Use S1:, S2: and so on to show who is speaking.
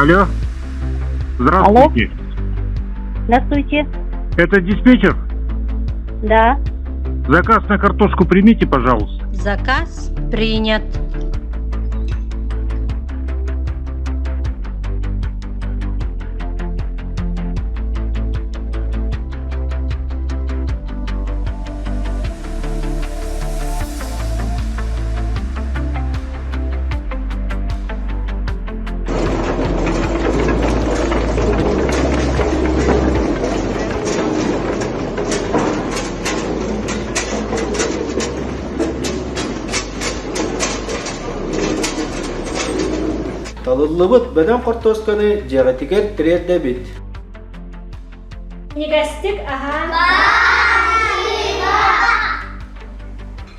S1: Алло. Здравствуйте.
S2: Алло. Здравствуйте.
S1: Это диспетчер?
S2: Да.
S1: Заказ на картошку примите, пожалуйста.
S3: Заказ принят.
S4: Талыллыбыт бөдөҥ хортуосканы дьиэҕитигэр тириэрдэбит.
S5: Минньигэстик аһаан.